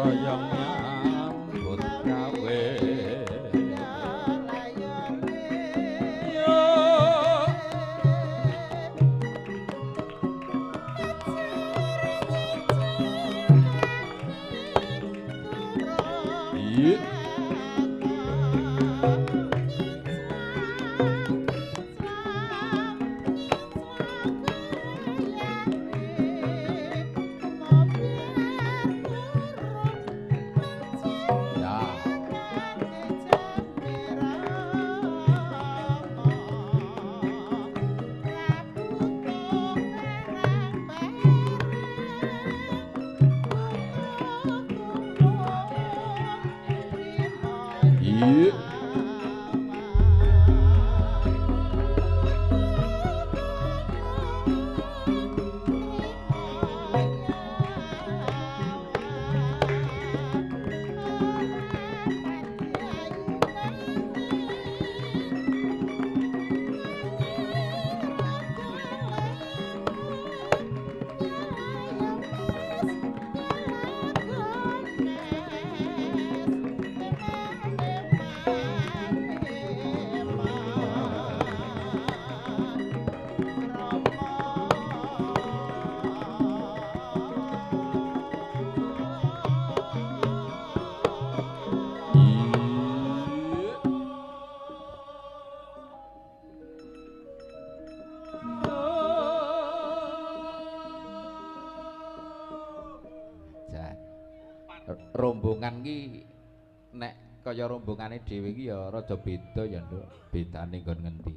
Boyong nyambut gawe. Iya. Rombongan ki nek kaya rombongane dhewe iki ya rada beda ya, Nduk. Bedane nggon ngendi?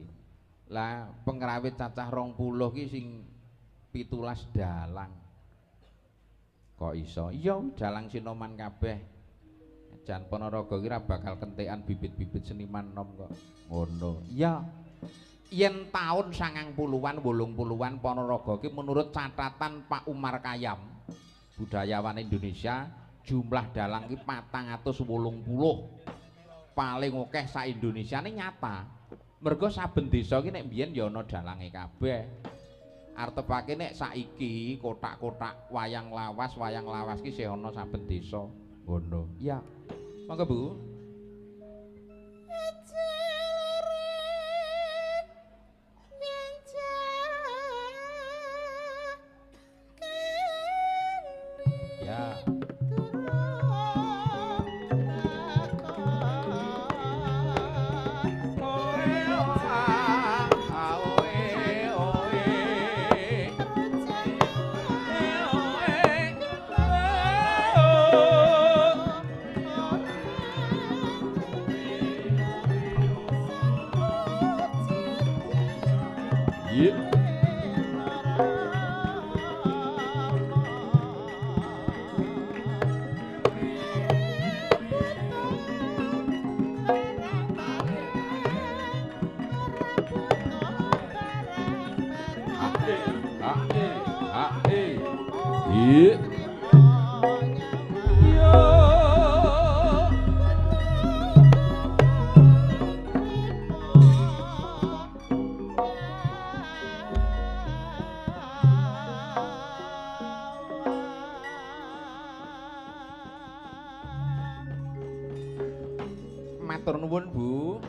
Lah pengrawit cacah 20 ki sing 17 dalang. Kok iso? Iya, dalang sinoman kabeh. Jan Ponorogo ki ra bakal kentekan bibit-bibit seniman nom kok. Ngono. Iya. Yen taun 90-an 80-an Ponorogo ki menurut catatan Pak Umar Kayam, budayawan Indonesia, jumlah dalang ki 480 paling akeh sak Indonesia ini nyata. Mergo saben desa ki nek mbiyen ya ana dalange kabeh. Artepake nek saiki kotak-kotak wayang lawas ki isih ana saben desa. Ngono. Iya. Monggo, Bu. Ya. Matur nuwun, Bu.